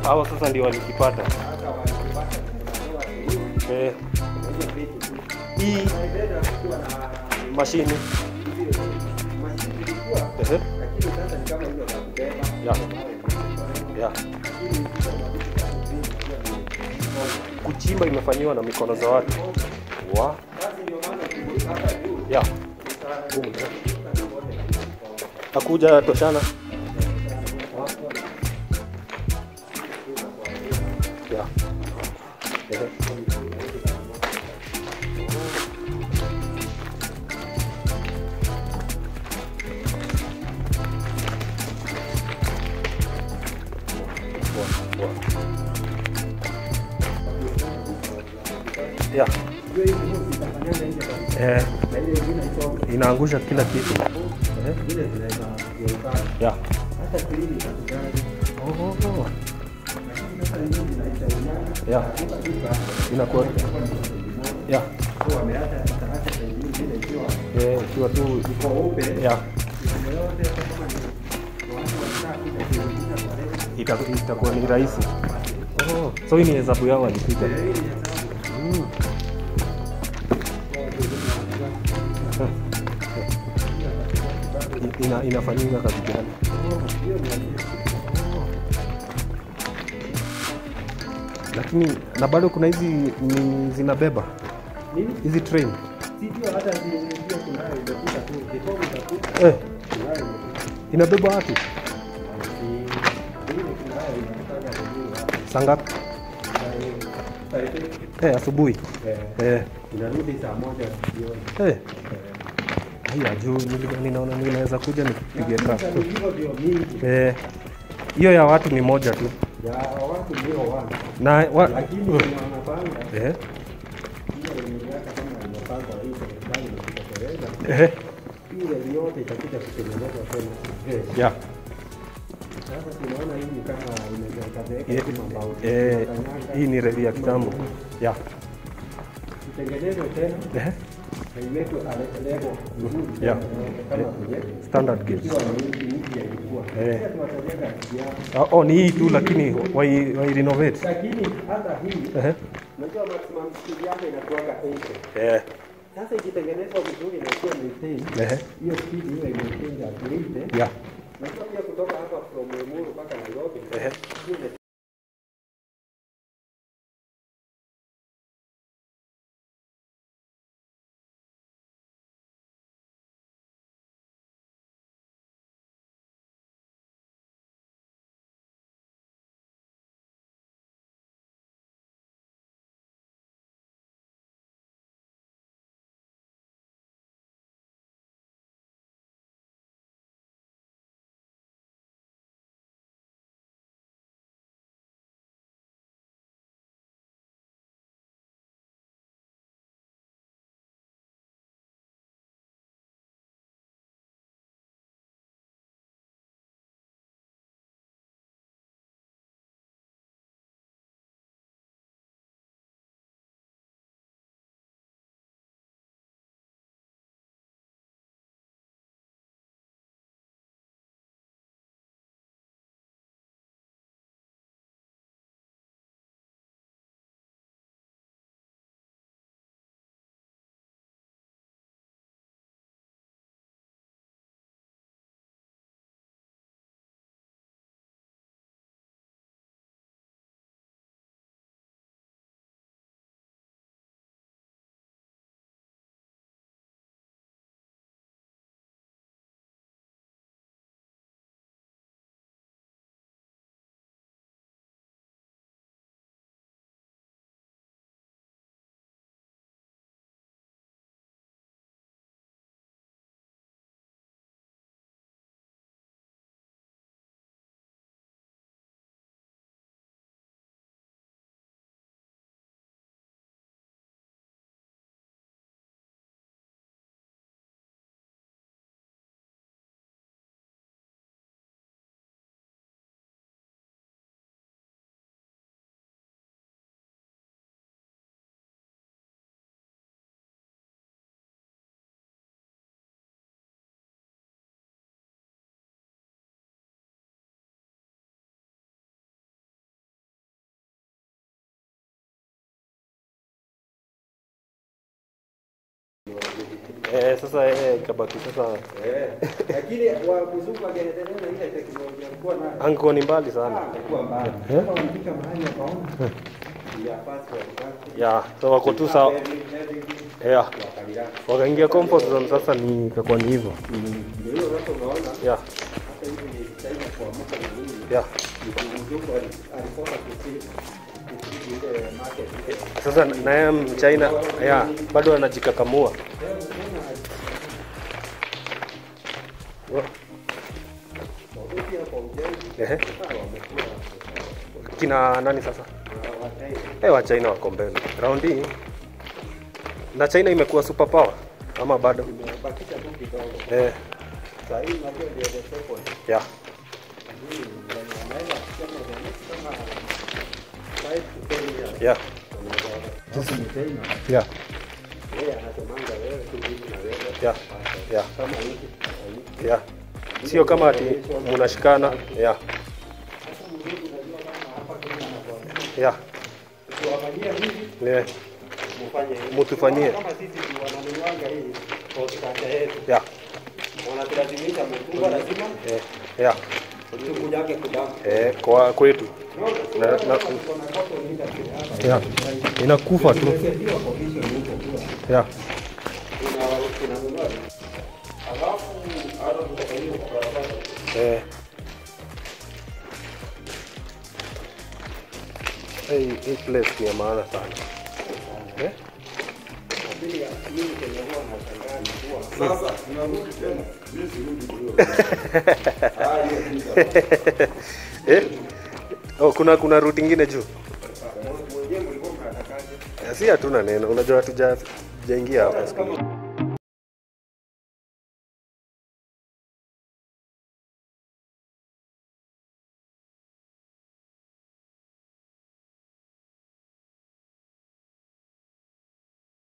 Hao sasa ndio walikipata. Hata walikipata tunatoa hiyo vitu tu. Hii Naibeda kuwa na mashini. hizi mashini ilikuwa, lakini sasa ni kama hizo za kubeba. Lakini hizo mavitu za kuchimba pia ni mikono. Kuchimba imefanyiwa na mikono za watu. Wa. Sasa ndio maana ukimulika hapa juu Hakuja toshana. Inaangusha kila kitu. Inakuwa. Ikiwa tu iko open. Itakuwa ni rahisi. Oh, so hii ni hesabu yao walipiga. Inafanyika kazi gani? Lakini na bado kuna hizi ni zinabeba. Nini? Hizi train. Sijui hata zile kunayo imepita tu, kidogo itakuta. Kunayo imepita. Inabeba watu. Saa ngapi? Asubuhi. Inarudi saa 1 jioni. Haya juu ninaona ninaweza kuja nipige kafu. Ndio mingi. Hiyo ya watu ni moja tu. Ya watu ndio wana. Na lakini wanapanga. Hiyo ni miaka kama imepangwa hii serikali inatekeleza. Ile yote itakuja kutengenezwa tena. Sasa tunaona hii ni kama imeweka kama mbao. Hii ni reli ya kitambo. Itengenezwe tena. Na iwekwe level nzuri. Kama standard gauge. Ikiwa ni mpya ilikuwa. Pia tuwatajenga. Oh, ni hii tu lakini wai renovate. Lakini hata hii unajua maximum speed yake inakuwa 80. Sasa ikitengenezwa vizuri na ikiwa maintain, hiyo speed hiyo imaintain at 80. Unajua pia kutoka hapa from Limuru mpaka Nairobi. Hiyo Sasa ikabaki sasa. Lakini wa mzungu angeendelea na ile teknolojia alikuwa nayo. Angekuwa ni mbali sana. Angekuwa mbali. Kama walifika mahali wakaona ya pasi wa Yeah, so wako tu sawa. Yeah. Wakaingia comfort zone, sasa ni ikakuwa ni hivyo. Ndio hiyo sasa unaona hata hivi ni China kuamuka na nini. Ni mzungu alikosa kufeed ile market. Sasa naye Mchina, yeah, bado anajikakamua. Pia kwa ujenzi wamekuwa Kina nani sasa? Wa China. Wa China wako mbele. Round hii na China imekuwa super power ama bado? Imebakisha tu kidogo. Sasa hii unajua ndio the second. Lakini wanaweza kusema the next kama 5 to 10 years. Sasa ni China. Yeye anasemanga wewe tu hivi na wewe. Kama hivi. Yeah. Sio kama ati mnashikana. Sasa mzungu unajua kama hapa Kenya anakuambia tukiwafanyia hivi mfanye hivi. Mutufanyie. Kama sisi ndio wananunuanga hii horticulture yetu. Wanatulazimisha mtumba lazima tukujage kudamp. Kwa kwetu. Na cotton industry hapa. Inakufa tu. Tumesaidiwa commission huko kuwa. Tunanunua. Alafu hata kutoka hiyo kwa barabara. Hey, hii place ni ya maana sana. Lakini mimi kenye huwa nashangaa ni kuwa Sasa tunarudi tena. Mimi sirudi bro. Ah, hiyo si Eh? Oh, kuna route ingine juu. Mwenyewe mlikuwa mnatakaje? Si hatuna neno, unajua hatujaingia hapa siku.